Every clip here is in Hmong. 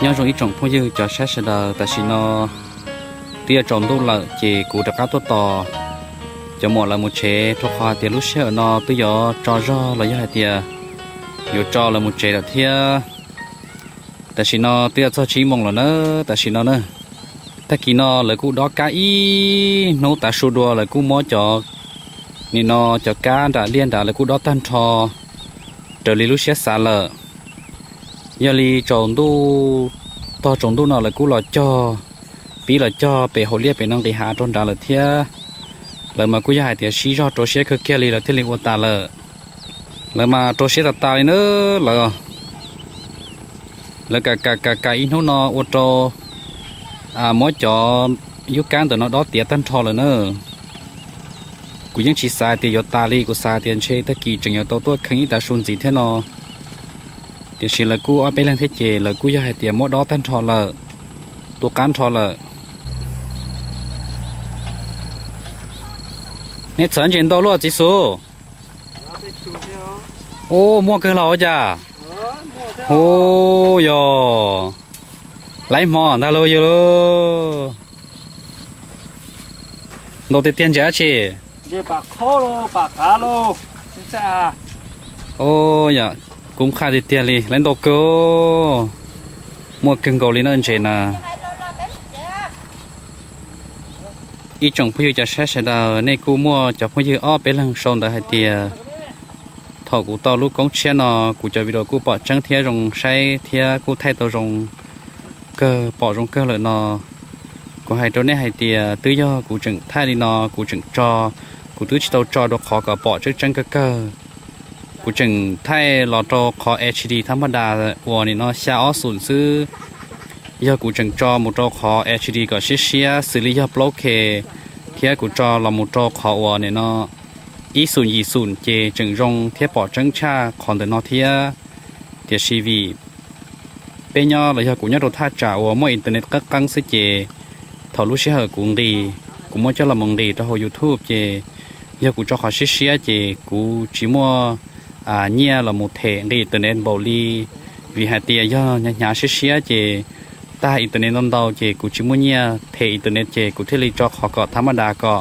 Nyob zoo ib tsoom phooj ywg cov saib sawv daws, tam sim no twb yuav tsaus ntuj lawm ces kuv rov qab tuaj tos cov muam lawv mus tsev, rau qhov hais tias lub sij hawm no twb yuav tso zog los yog hais tias yuav tso lawv mus tsev lawm thiab. Tam sim no twb yuav txog tsib moos lawm na, tam sim no na. Tag kis no lawv kuj dob kab ib hnub tav su dua, lawv kuj muab cov, nim no cov kab nram liaj nrad lawv kuj dob tag nrho raws li lub siab xav lawm. Yog li tsaus ntuj, tog tsaus ntuj no lawv kuj los cog, pib los cog pem hauv liaj pem no nqis hav rau nrad lawm thiab. Lawv mas kuj yog hais tias sib zog rau siab kawg kiag li lawv thiaj li ua tas lawm. Lawv mas rau siab tas tas li na. Lawv, lawv kam kam kam kam ib hnub no ua rau muab cov yub kab ntawm no dob tiav tag nrho lawm na. Kuv yeej tsis xav tias yuav tas li, kuv xav tias ntshe tag kis tseem yuav tau tuaj kheev ib tav su ntxiv thiab no. Tiam sis lawv kuj ob peb leeg thiab ces lawv kuj yog hais tias muab dob tag nrho lawm, tu qab nrho lawm. Nej txhawv ntses ntau luaj txiv xus. Ub, muaj kawg los ua cas? Ub, yog laib hmo ntag lauj yawg lauj. Ntau tiag tiag ntses dab tsi? Ub, yog kub qhaj tiag tiag li, laib ntau kawg. Muaj kawg nkaus li na ntses na. Ib tsoom phooj ywg cov saib sawv daws, nej kuj muaj cov phooj ywg ob peb leeg sau ntawv hais tias thaum kuv tau lub koob tshiab no, kuv cov video kuj pom tseeb thiab zoo saib thiab kuj thaij tau zoo kawg, pom zoo kawg lawm no. Kuv hais rau nej hais tias twb yog kuv tseem thaij li no, kuv tseem tso, kuv twb tsis tau tso rau qhov kom pom tseeb tseeb kawg kawg. Kuv tseem thaij los rau qhov H D thab maj das uas nim no xya ob xoom xwb. Yog kuv tseem tso mus rau qhov H D kom siab siab xws li yog plaub K, thiab kuv tso los mus rau qhov uas nim no ib xoom yim xoom ces tseem zoo thiab pom tseeb tshaj qhov ntawm no thiab. Tiam sis vim peb nyob los yog kuv nyob rau thaj tsam uas muaj internet qeeb qeeb xwb ces thaum lub sij hawm kuv nqis, kuv muab coj los mus nqis rau hauv YouTube ces yog kuv tso qhov siab siab ces kuv tsis muaj nyiaj los mus them nqis internet npaum li. Vim hais tias yog hnyav hnyav siab siab ces tag internet ntau ntau ces kuv tsis muaj nyiaj them internet ces kuv thiaj li tso qhov kom thab maj das kom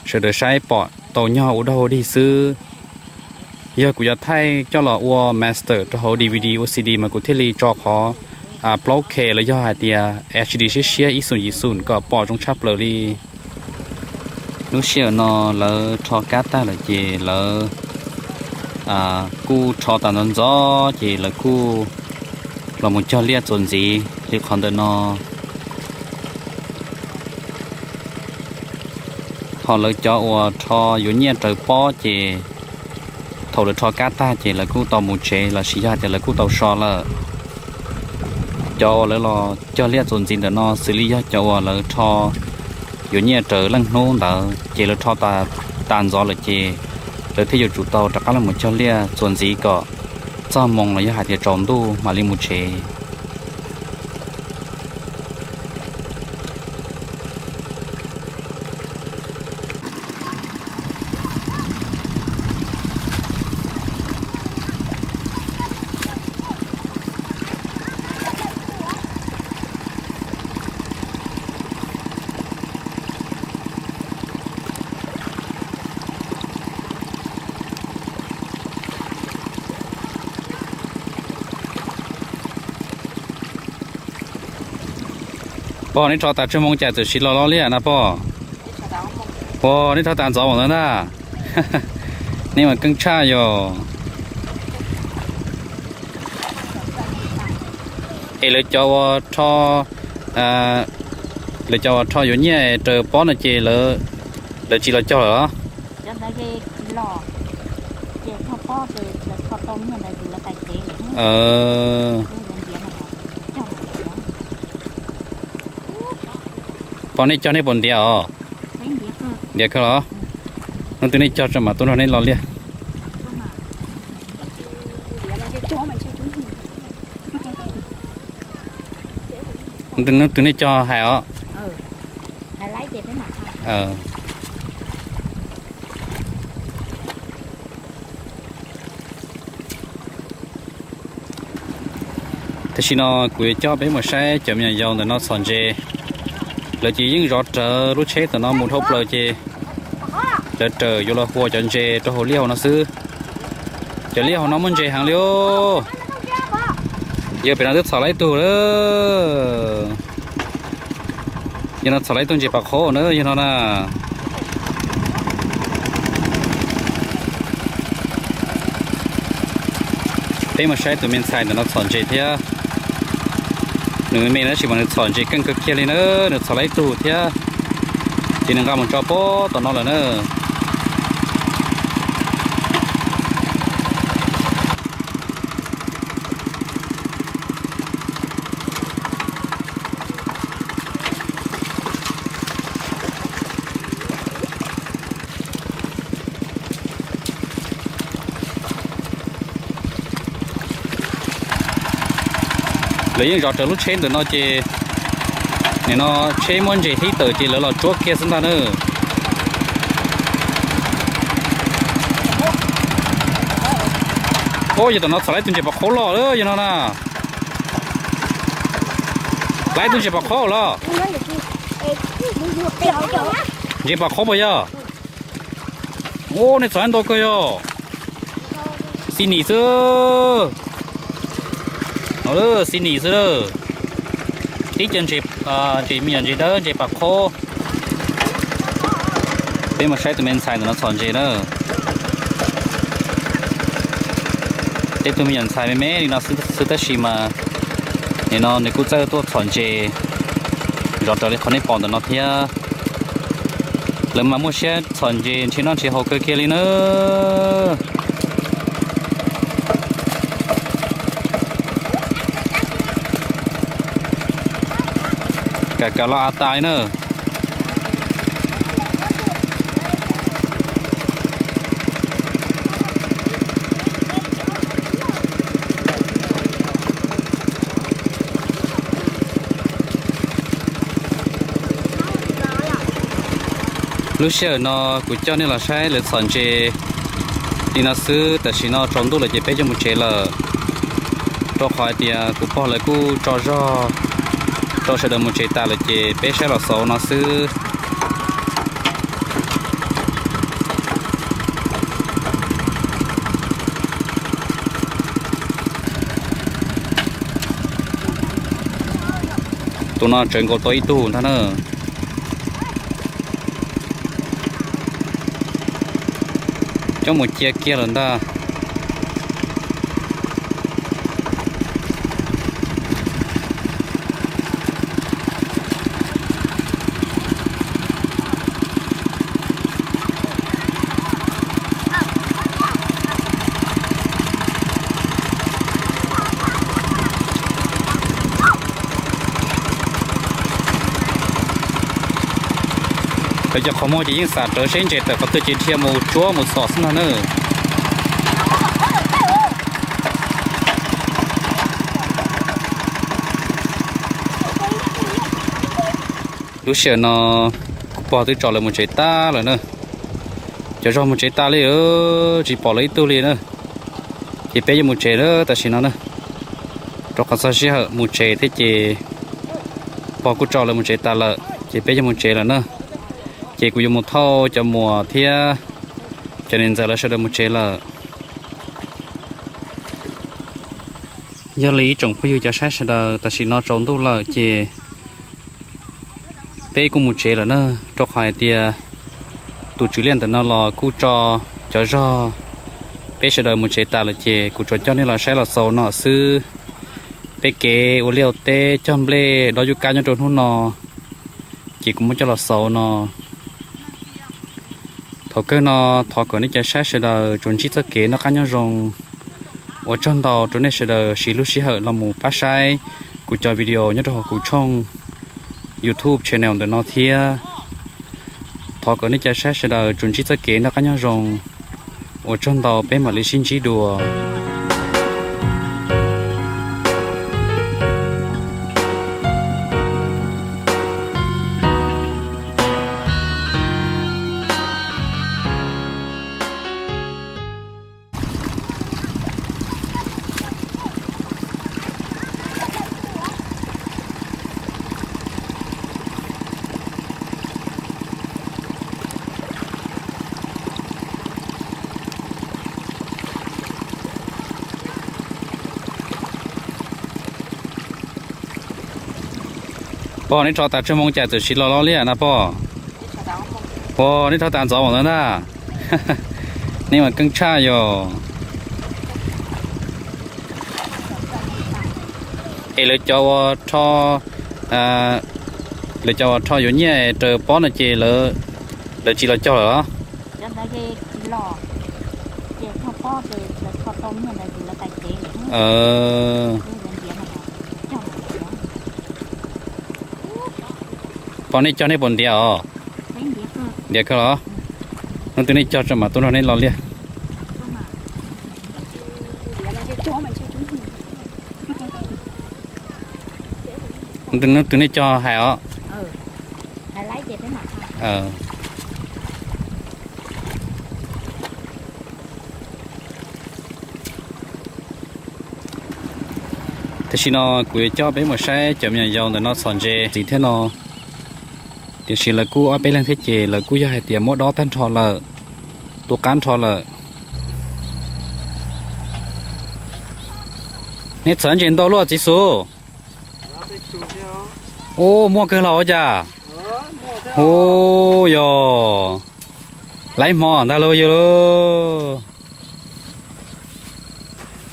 sawv daws saib pom tau nyog ua dog ua dig xwb. Yog kuv yuav thaij coj los ua master rau hauv D V D ua C D mas kuv thiaj li tso qhov plaub K los yog hais tias H D siab siab ib xoom yim xoom kom pom zoo tshaj plaws li. Lub sij hawm no lawv rho kab tag lawm ces lawv kuj rho tas ntxov ntxov ces lawv kuj los mus cog liaj txuas ntxiv li qhov ntawm no. Ho lawv cov uas rho yuav nyiaj raws pob ces thaum lawv rho kab tag ces lawv kuj tau mus tsev los sis yog hais tias lawv kuj tau so lawm. Cov uas lawv los cog liaj txuas ntxiv ntawm no xws li yog cov uas lawv rho yuav nyiaj raws leej hnub ntawd ces lawv rho tas ntxov lawm ces lawv thiaj yuav tsum tau rov qab los mus cog liaj txuas ntxiv kom txog moos los yog hais tias tsaus ntuj mam li mus tsev. Pog, neb rho tas tsawg moos cas txawm siv los loj liaj na pog? Pog, neb rho tas ntxov mus ntawd na. Neb mas keej tshaj yog. Es lawv cov uas rho, lawv cov uas rho yuav nyiaj raws pob no ces lawv tsis los cog lawm los? Pog, nej cog nej puas ntiav os? Ntiav kawg los? Hnub twg nej cog tso mam tuaj nrog nej lo liaj. Hnub twg nej cog hais os. Tam sim no kuv yuav coj peb mus saib cov me nyuam yaus ntawm no txhom ntses. Lawv ces yeej zov rawv lub tsheb ntawm no mus dhau plaws ces lawv rawm yuav los hua cov ntses rau hauv liaj hauv no xwb. Cov liaj hauv no muaj ntses heev li os. Yog pem no twb txhom lawm ib tug lawm. Yog no txhom lawm ib tug ntses pas qhob na, yog no na. Peb mus saib tus me ntxhais ntawm no txhom ntses thiab. Nws me me na tab sis mas nws txhom ntses keej kawg kiag li na, nws txhom lawm ib tug thiab. Ces nws nqa mus tso pob tom no lawm na. Lawv yeej zov rawv lub tsheb ntawm no ces nim no tsheb muab ntses hlib tawm ces lawv los tsuab kiag xwb ntag na. Ua yog tom no txhom lawm ib tug ntses pas qhob loj lawm yog no na. Lawm ib tug ntses pas qhob los. Ntses pas qhob puas yog? Ua nej txhom ntau kawg yog. Xi nis xwb. No xi nis xwb. Tib co ntses, ntses me nyuam ntses dawb ntses pas qhob. Peb mus saib tus me ntxhais ntawm no txhom ntses na. Tej tug me nyuam ntxhais me me li no xwb tab sis mas nim no nws kuj txawj tuaj txhom ntses zov raws li qhov nej pom ntawm no thiab. Lawv mas muaj siab txhom ntses nrhiav noj nrhiav haus kawg kiag li na. Kam kam los av tas li na. Lub sij hawm no kuv coj nej los saib lawv txhom ntses li no xwb, tam sim no tsaus ntuj lawm ces peb coj mus tsev lawm. Rau qhov hais tias kuv pog lawv kuj tso zog rau sawv daws mus tsev tas lawm ces peb saib los xaus no xwb. Tus no tsawv nkaus tau ib tug ntag na. Coj mus cia kiag lawm ntag. Lawv cov qhov muag ces yeej xam rawv seb ntses tawm qhov twg ces dhia mus tsuab mus txhom xwb ntag na. Lub sij hawm no kuv pog twb tso lawv mus tsev tag lawm na. Cov zog mus tsev tas li, tsis pom lawv ib tug li na. Ces peb yuav mus tsev lawm tam sim no na, rau qhov txog sij hawm mus tsev thiab ces pog kuj tso lawv mus tsev tas lawm ces peb yuav mus tsev lawm na. Ces kuv yuav mus thauj cov muam thiab cov niam ntxawm lawv sawv daws mus tsev lawm. Yog li ib tsoom phooj ywg cov saib sawv daws, tam sim no tsaus ntuj lawm ces peb kuj mus tsev lawm na, rau qhov hais tias tus tswv liaj ntawm no los kuj tso cov zog peb sawv daws mus tsev tas lawm ces kuv tsuas coj nej los saib los xaus no xwb. Peb kev ua liaj ua teb cog nplej dob yub kab nyob rau hnub no ces kuv muab coj los xaus no. Thaum kawg no thov kom nej cov saib sawv daws tsuas ntsib txoj kev noj qab nyob zoo. Ua tsaug ntau rau nej sawv daws siv lub sij hawm los mus pab saib kuv cov video nyob rau hauv kuv tshooj YouTube channel ntawm no thiab. Thov kom nej cov saib sawv daws tsuas ntsib txoj kev noj qab nyob zoo. Ua tsaug ntau, peb mam li sib ntsib dua. Pog, neb rho tas tsawg moo cas txawm sis los loj liaj na pog? Ua, neb rho tas ntxov ua ntawd ntag. Neb mas keej tshaj yog. Es lawv cov ua, lawv cov ua rho yuav nyiaj raws pob no ces lawv tsis los cog lawm los? Pog, nej cog nej puas ntiav os? Ntiav kawg los? Hnub twg nej cog tso mam tuaj nrog neb lo liaj. Hnub twg nej cog hais os. Tam sim no kuv yuav coj peb mus saib cov me nyuam yaus ntawm no txhom ntses ntxiv thiab no. Tiam sis lawv kuj ob peb leeg thiab ces lawv kuj yog hais tias muab dob tag nrho lawm, tu qab nrho lawm. Nej txhom ntses ntau luaj txiv xus? Ub, muaj kawg los ua cas? Ub, yog laib hmo ntag lauj yawg lauj.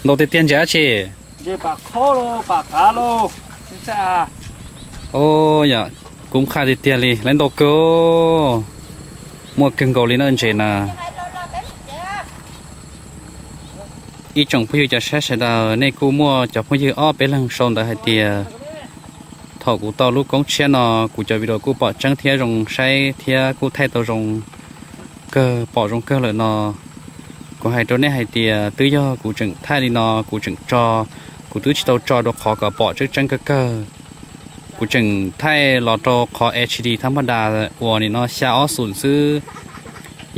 Ntau tiag tiag ntses dab tsi? Ub, yog kub qhaj tiag tiag li, laib ntau kawg. Muaj kawg nkaus li na ntses na. Ib tsoom phooj ywg cov saib sawv daws, nej kuj muaj cov phooj ywg ob peb leeg sau ntawv hais tias thaum kuv tau lub koob tshiab no, kuv cov video kuj pom tseeb thiab zoo saib thiab kuj thaij tau zoo kawg, pom zoo kawg lawm no. Kuv hais rau nej hais tias twb yog kuv tseem thaij li no, kuv tseem tso, kuv twb tsis tau tso rau qhov kom pom tseeb tseeb kawg kawg. Kuv tseem thaij los rau qhov H D thab maj das uas nim no xya ob xum xwb.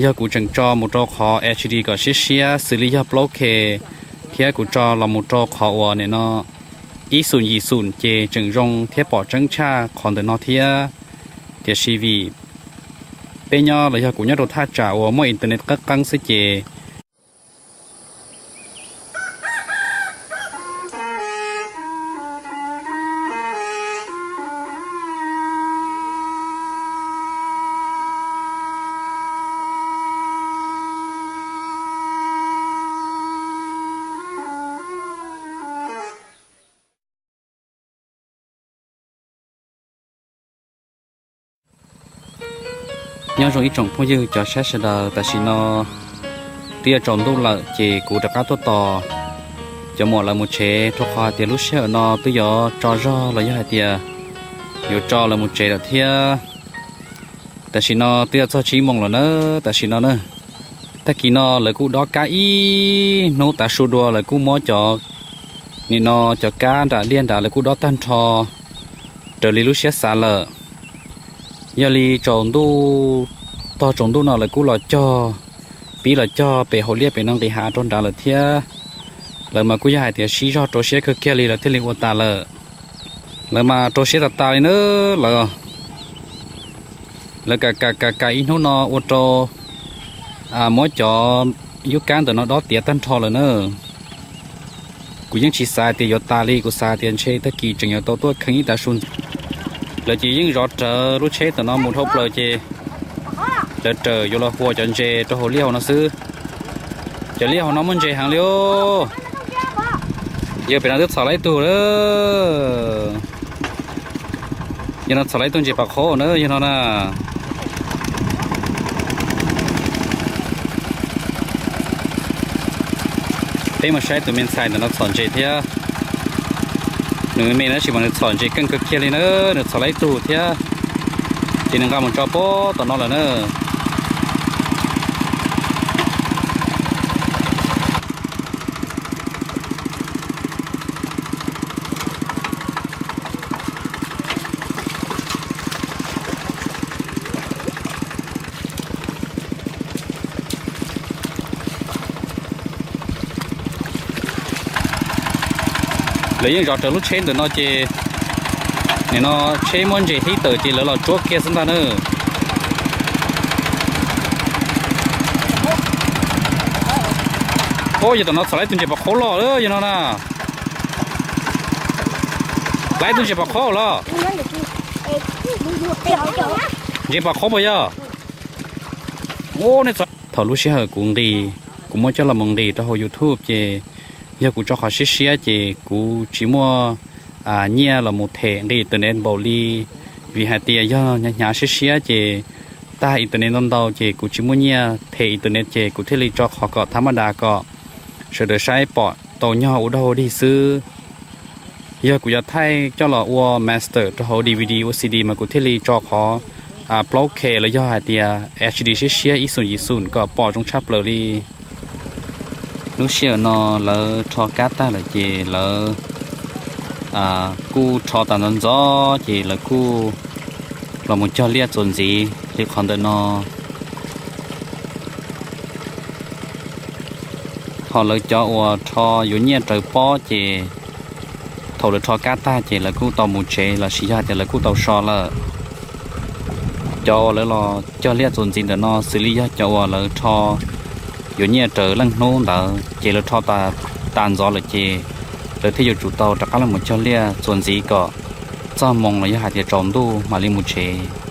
Yog kuv tseem tso mus rau qhov H D kom siab siab xws li yog plaub K, thiab kuv tso los mus rau qhov uas nim no ib xum yim xum ces tseem zoo thiab pom tseeb tshaj qhov ntawm no thiab. Tiam sis vim peb nyob los yog kuv nyob rau thaj tsam uas muaj internet qeeb qeeb xwb ces Nyob zoo ib tsoom phooj ywg cov saib sawv daws, tam sim no twb yuav tsaus ntuj lawm ces kuv rov qab tuaj tos cov muam lawv mus tsev, rau qhov hais tias lub sij hawm no twb yuav tso zog los yog hais tias yuav tso lawv mus tsev lawm thiab. Tam sim no twb yuav txog tsib moos lawm na, tam sim no na. Tag kis no lawv kuj dob kab ib hnub tav su dua, lawv kuj muab cov, nim no cov kab nram liaj nrad lawv kuj dob tag nrho raws li lub siab xav lawm. Yog li tsaus ntuj, tog tsaus ntuj no lawv kuj los cog, pib los cog pem hauv liaj pem no nqis hav rau nrad lawm thiab. Lawv mas kuj yog hais tias sib zog rau siab kawg kiag li lawv thiaj li ua tas lawm. Lawv mas rau siab tas tas li na. Lawv, lawv kam kam kam kam ib hnub no ua rau muab cov yub kab ntawm no dob tiav tag nrho lawm na. Kuv yeej tsis xav tias yuav tas li, kuv xav tias ntshe tag kis tseem yuav tau tuaj kheej ib tav su ntxiv. Lawv ces yeej zov rawv lub tsheb ntawm no mus dhau plaws ces lawv rawm yuav los hua cov ntses rau hauv liaj hauv no xwb. Cov liaj hauv no muaj ntses heev li os. Yog pem no twb txhom laib tug lawm. Yog no txhom laib tug ntses pam qhob na, yog no na. Peb mus saib tus me ntxhais ntawm no txhom ntses thiab. Nws me tab sis mas nws txhom ntses keej kawg kiag li na, nws txhom laib tug thiab. Ces nws nqa mus tso pob tom no lawm na. Lawv yeej zov rawv lub tsheb ntawm no ces nim no tsheb muab ntses hib tawm ces lawv los tsuab kiag xwb ntag na. Ub, yog tom no txhom laib tug ntses pam qhob loj yog no na. Laib tug ntses pam qhob los? Ntses pom qhob puas yog? Thaum lub sij hawm kuv nqis, kuv muab coj los mus nqis rau hauv YouTube ces yog kuv tso qhov siab siab ces kuv tsis muaj nyiaj los mus them nqis internet npaum li, vim hais tias yog hnyav hnyav siab siab ces tag internet ntau ntau ces kuv tsis muaj nyiaj them internet ces kuv thiaj li tso qhov kom tha maj das kom sawv daws saib pom tau nyog ua dog ua dig xwb. Yog kuv yuav thaij coj los ua master rau hauv DVD ua CD mas kuv thiaj li tso qhov plaub K los yog hais tias HD siab siab ib xum yim xum kom pom zoo tshaj plaws li. Lub sij hawm no lawv rho kab tag lawm ces lawv kuj rho tas ntxov ntxov ces lawv kuj los mus cog liaj txuas ntxiv li qhov ntawm no. Ho lawv cov uas rho yuav nyiaj raws pob ces thaum lawv rho kab tag ces lawv kuj tau mus tsev lossis yog tias lawv kuj tau so lawm. Cov uas lawv los cog liaj txuas ntxiv ntawm no xws li yog cov uas lawv rho yuav nyiaj raws leej hnub ntawd ces lawv rho tas ntxov lawm ces lawv thiaj yuav tsum tau rov qab los mus cog liaj txuas ntxiv kom txog moos los yog hais tias tsaus ntuj mam li mus tsev.